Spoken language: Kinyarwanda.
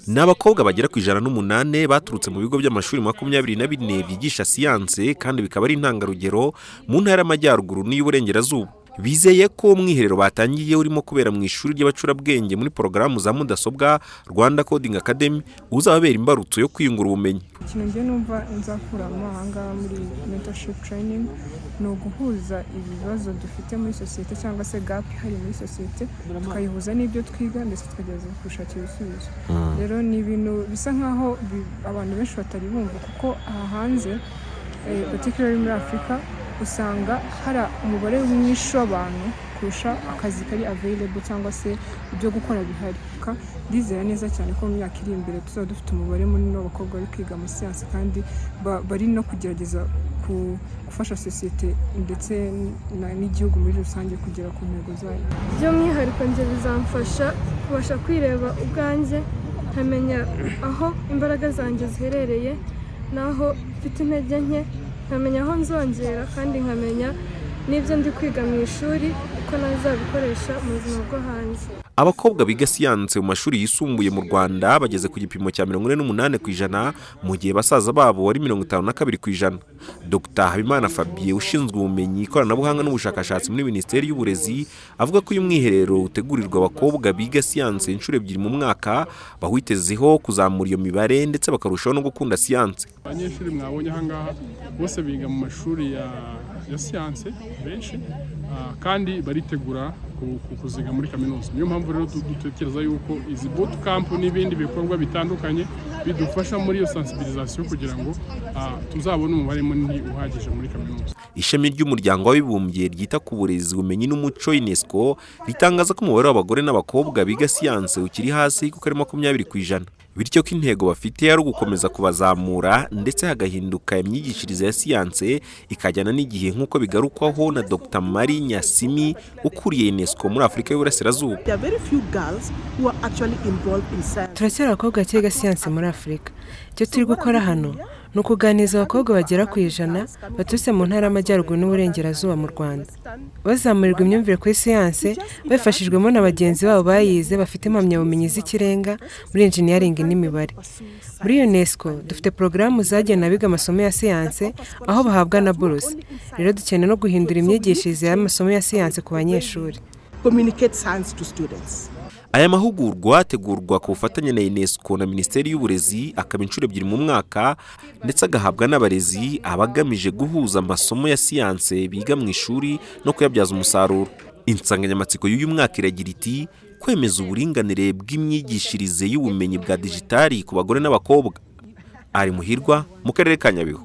Ni abakobwa bagera ku 108 baturutse mu bigo by'amashuri 24 byigisha siyanse kandi bikaba ari intangarugero mu Ntara y'Amajyaruguru n'iy'Uburengerazuba. Bizeye ko umwiherero batangiye urimo kubera mu ishuri ry'abacurabwenge muri porogaramu za mudasobwa, Rwanda Coding Academy, uzababera imbarutso yo kwiyungura ubumenyi. Ikintu njye numva nzakuramo ahangaha muri mentorship training ni uguhuza ibibazo dufite muri sosiyete cyangwa se gap ihari muri sosiyete, tukayihuza n'ibyo twiga, ndetse tukagerageza kubishakira ibisubizo. Rero ni ibintu bisa nkaho abantu benshi batari bumva, kuko aha hanze, particularly muri Afurika, usanga hari umubare mwinshi w'abantu kurusha akazi kari available cyangwa se ibyo gukora bihari. Ndizera neza cyane ko mu myaka iri imbere tuzaba dufite umubare munini w'abakobwa bari kwiga muri siyansi kandi bari no kugerageza gufasha sosiyete ndetse n'igihugu muri rusange kugera ku ntego zayo. By'umwihariko njye bizamfasha kubasha kwireba ubwanjye, nkamenya aho imbaraga zanjye ziherereye n'aho mfite intege nke, nkamenya aho nzongera, kandi nkamenya n'ibyo ndi kwiga mu ishuri uko nazabikoresha mu buzima bwo hanze. Abakobwa biga siyanse mu mashuri yisumbuye mu Rwanda bageze ku gipimo cya 48%, mu gihe basaza babo ari 52%. Dr Habimana Fabien, ushinzwe ubumenyi, ikoranabuhanga n'ubushakashatsi muri Minisiteri y'Uburezi, avuga ko uyu mwiherero utegurirwa abakobwa biga siyanse inshuro ebyiri mu mwaka bawitezeho kuzamura iyo mibare ndetse bakarushaho no gukunda siyanse. Abanyeshuri mwabonye ahangaha bose biga mu mashuri ya siyanse benshi, kandi baritegura kuziga muri kaminuza. Niyo mpamvu rero dutekereza yuko izi bootcamp n'ibindi bikorwa bitandukanye bidufasha muri iyo sensibilisation kugira ngo tuzabone umubare munini uhagije muri kaminuza. Ishami ry'Umuryango w'Abibumbye ryita ku Burezi, Ubumenyi n'Umuco, UNESCO, ritangaza ko umubare w'abagore n'abakobwa biga siyanse ukiri hasi, kuko ari 20%, bityo ko intego bafite ari ugukomeza kubazamura ndetse hagahinduka imyigishirize ya siyanse ikajyana n'igihe, nk'uko bigarukwaho na Dr Mari Nyasimi, ukuriye UNESCO muri Afurika y'Uburasirazuba. There are very few girls who are actually involved in science. Turacyari abakobwa bakiga siyansi muri Afurika. Icyo turi gukora hano ni ukuganiriza abakobwa bagera ku 100 baturutse mu Ntara y'Amajyaruguru n'Uburengerazuba mu Rwanda, bazamurirwa imyumvire kuri siyanse babifashijwemo na bagenzi babo bayize, bafite impamyabumenyi z'ikirenga muri engineering n'imibare. Muri UNESCO dufite porogaramu zagenewe abiga amasomo ya siyanse, aho bahabwa na buruse. Rero dukeneye no guhindura imyigishirize y'amasomo ya siyanse ku banyeshuri. Communicate science to students. Aya mahugurwa ategurwa ku bufatanye na UNESCO na Minisiteri y'Uburezi, akaba inshuro ebyiri mu mwaka, ndetse agahabwa n'abarezi, aba agamije guhuza amasomo ya siyanse biga mu ishuri no kuyabyaza umusaruro. Insanganyamatsiko y'uyu mwaka iragira iti: "Kwemeza uburinganire bw'imyigishirize y'ubumenyi bwa digitali ku bagore n'abakobwa." Ari Muhirwa mu Karere ka Nyabihu.